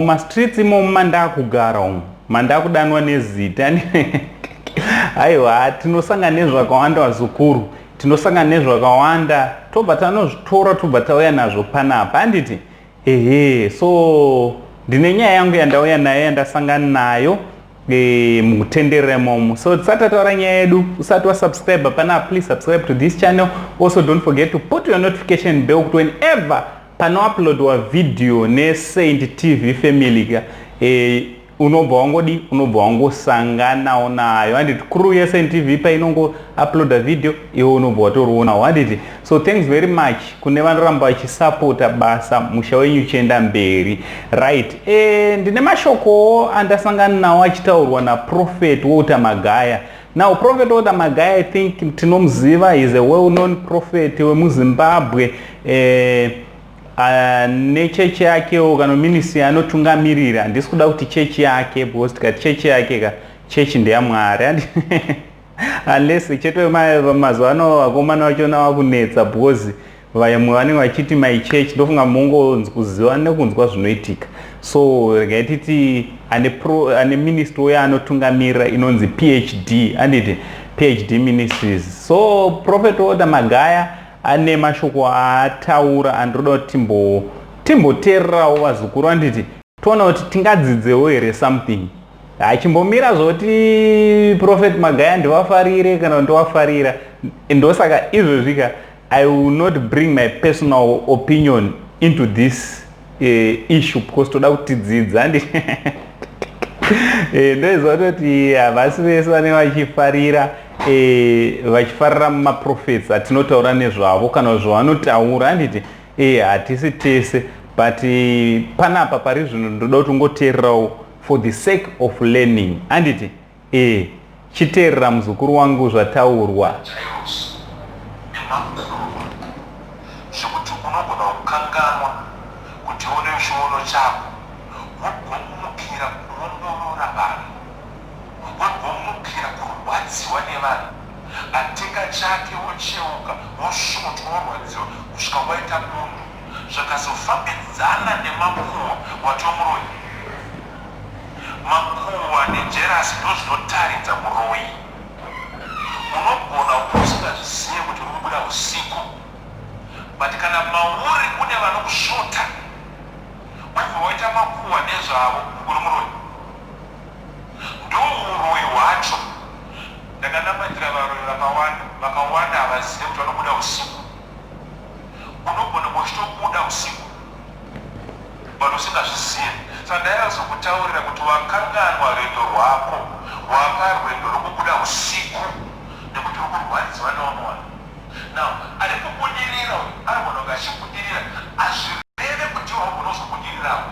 Mumastreets imomo mandakugara umu, mandakudanwa nezita, aiwa, tinosangana nezvakawanda vazukuru, tinosangana nezvakawanda, tobva tanozvitora, tobva tauya nazvo panapa, handiti? Ehe, so ndine nyaya yangu yandauya nayo, yandasangana nayo mukutenderera imomo. So tisati tataura nyaya yedu, usati wasubscribe panapa, please subscribe to this channel. Also, don't forget to put your notification bell kuti whenever panouploadwa video neSaint TV family ka, unobva wangodi, unobva wangosanganawo nayo, handiti? Crew yeSaint TV painongouploada video, iwe unobva watorionawo, handiti? So thanks very much kune vanoramba vachisapota basa, musha wenyu uchienda mberi. Right, ndine mashokowo andasangana nawo achitaurwa naProphet Walter Magaya. Now, Prophet Walter Magaya, I think tinomuziva, is a well known prophet wemuZimbabwe, nechechi yakewo kana ministry anotungamirira. Handisi kuda kuti chechi yake, because tikati chechi yake ka, chechi ndeyaMwari, unless chete mazuva ano vakomana vachona vakunetsa, because vamwe vanenge vachiti "my church". Ndofunga mungonzi kuziva nekunzwa zvinoitika. So regai titi ane ministry uyo anotungamirira inonzi PhD, anditi? PhD Ministries. So Prophet Walter Magaya ane mashoko aataura andiroda kuti timboteererawo vazukuru, anditi? Toona kuti tingadzidzewo here something. Achimbomira zvoti Prophet Magaya ndivafarire kana ndovafarira, ndosaka izvozvika I will not bring my personal opinion into this issue, because toda kutidzidza, andi? Ndoziva kutoti havasi vese vanenge vachifarira, vachifarira mumaprofets atinotaura nezvavo kana zvavanotaura, handiti? Hatisi tese, but panapa pari zvino ndoda kuti ungoteererawo for the sake of learning, handiti? Chiteerera muzukuru wangu zvataurwa. Jairos nemakuhwa zvekuti unogona kukanganwa kuti une chiono chako, wogomukira kuongorora vanhu, wogomukira kurwadziwa nevanhu, atenga chake, wocheuka, wosvotwa, worwadziwa kusvika waita bundu. Zvakazofambidzana nemakuhwa, watomuroyi. Makuhwa nejealousy ndo zvinotaridza muroyi. Unogona usingazvizive kuti uri kubuda usiku, but kana mauri une vanokusvota, wobva waita makuhwa nezvavo, uri muroyi. Ndo uroyi hwacho. Ndakanamatira varoyi vakawanda. Vakawanda havazive kuti vanobuda usiku. Unogona kuchitobuda usiku but usingazvizive. Saka ndaiyazokutaurira kuti wakanganwa rwendo rwako, waka rwendo rwokubuda usiku nekuti uri kurwadziwa nevamwe vanhu. Now, ari kubudirira anogona kunge achibudirira, hazvireve kuti iwe haugona kuzobudirirawo,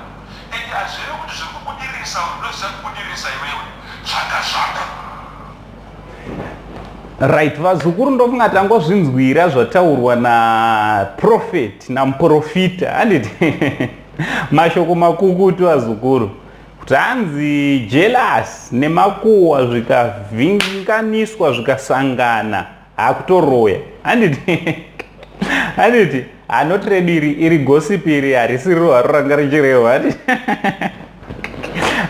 ende hazvireve kuti zviri kubudiririsa ndo zvichakubudiririsa iwewe. Tsvaka zvako. Right, vazukuru, ndofunga tangozvinzwira zvataurwa naprophet, namuprofita, handiti? Mashoko makukutu, vazukuru, kuti hanzi jealous nemakuhwa zvikavhinganiswa, zvikasangana, hakutoroya, handiti? Handiti hanoti redu iri, iri gossip iri harisiriro haro ranga richirehwa, handiti?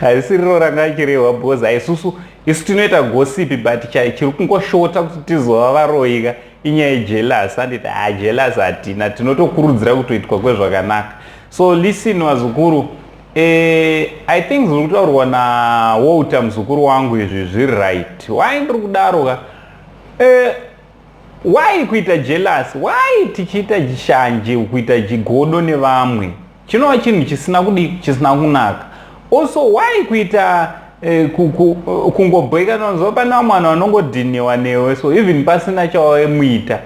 Harisiriro ranga richirehwa, because haisusu isu tinoita gossip, but chiri kungoshota kuti tizova varoyika inyaya yejealous, handiti? Ha, jealous hatina, tinotokurudzira kutoitwa kwezvakanaka. So listen, vazukuru, I think zviri kutaurwa naWalter muzukuru wangu izvi zviri right. Why ndiri kudaro ka? Why kuita jealous? Why tichiita shanje, kuita chigodo nevamwe, chinova chinhu chisina kudi, chisina kunaka? Also, why kuita kungobhoika nonzwa pane vamwe vanhu vanongodhiniwa newe, so even pasina chawamuita,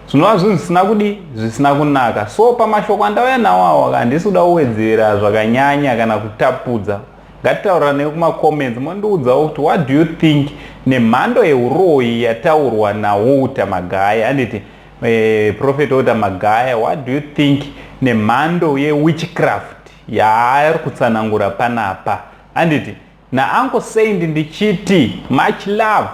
zvinova zvinhu zvisina kudi, zvisina kunaka. So pamashoko andauya nawo awa, handisi kuda kuwedzera zvakanyanya kana kutapudza. Ngatitauranei kumacomments, mondiudzawo kuti what do you think nemhando yeuroyi yataurwa naWalter Magaya, handiti? Prophet Walter Magaya, what do you think nemhando yewitchcraft yaari kutsanangura panapa, handiti? NaUncle Saint ndichiti much love.